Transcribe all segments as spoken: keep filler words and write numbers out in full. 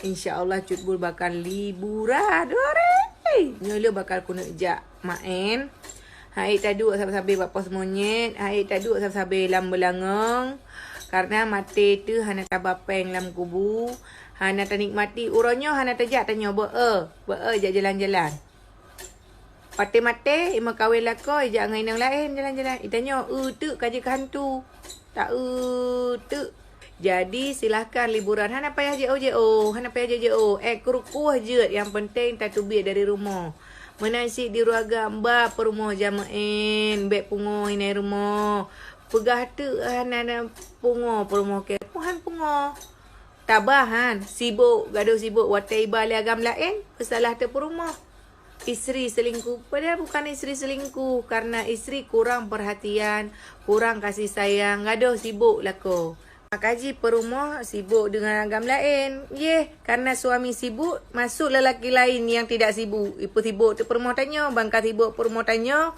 Insya Allah Cut Bul bakal liburan. Hore! Nyoe lé bakal keuneuk jak maén. Hai taduek sabe-sabe bak pos monyet, hai taduek sabe-sabe lam beulangong. Karena maté teuh hana taba péng lam kubu, hana tanikmati. Uroe nyoe hana tajak tanyoe beu-e, beu-e jak jalan-jalan. Maté-maté, imeukawen lakoe, ijak ngon inong laén jalan-jalan. Itanyoe, eu teuk ka jeuet keu hantu. Ta eu teuk. Jadi, silahkan liburan. Hana payah J O-J-O, hana payah J O-J-O. Eh, krukuh jeuet, nyang penting tateubiet dari rumoh. Meunan cit di ruaga ba peurumoh jamén, bék pungo inai rumoh. Peugah teuk hana na pungo peurumoh keu. Puhan pungo. Tabahan, sibok, gadoh sibok watée iba lé agam laén, peusalah teuk peurumoh. Isteri selingkuh, padahal bukan isteri selingkuh, karena isteri kurang perhatian, kurang kasih sayang, gadoh sibok lakoe. Maka jih peurumoh sibok deungon agam laén. Yeh, karena suami sibuk, masuk lelaki lain yang tidak sibuk. Ipeusibok teuk peurumoh tanyoe, ban ka sibok peurumoh tanyoe,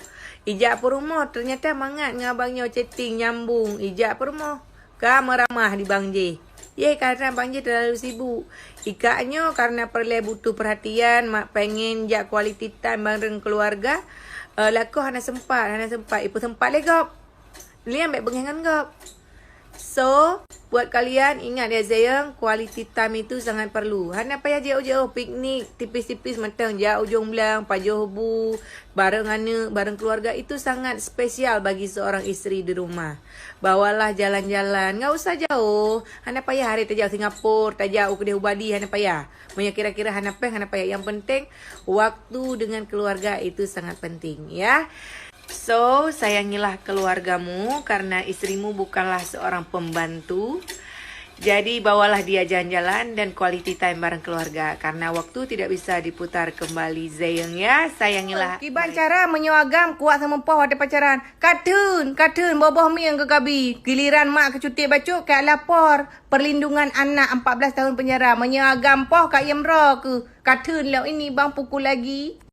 ijak peurumoh, ternyata mangat ngon abang nyoe chatting nyambung, ijak peurumoh. Ka meuramah di bang jih. Yeh, karena bang jih terlalu sibuk. Ikak nyoe karena peureulée butuh perhatian, mak pengen jak quality time bareng keluarga. Eh, lakoe hana sempat, hana sempat. Ipeusempat lé gob. Liang bék beungéh ngon gob. So, buat kalian, ingat ya Zeyong, quality time itu sangat perlu. Hana payah jauh-jauh piknik, tipis-tipis mantong jak ujong blang, pajoh bu, bareng aneuk, bareng keluarga, itu sangat spesial bagi seorang isteri di rumah. Bawalah jalan-jalan, nggak usah jauh. Hana payah hari tajak Singapura, tajak u keudeh u Bali, hana payah. Meunyoe kira-kira hana péng, hana payah. Yang penting, waktu dengan keluarga itu sangat penting, ya. So, sayangilah keluargamu karena istrimu bukanlah seorang pembantu. Jadi, bawalah dia jalan-jalan dan quality time bareng keluarga karena waktu tidak bisa diputar kembali. Zeyong ya, sayangilah. Kiban cara meunyoe agam kuat sameupoh watée pacaran? Katheun, katheun boboh mieng keu kabi. Giliran mak keu cuti bacut ka lapor. Perlindungan anak empat belas tahun penjara. Meunyoe agam poh ka iem ro keu. Katheun lom ini bang pukul lagi.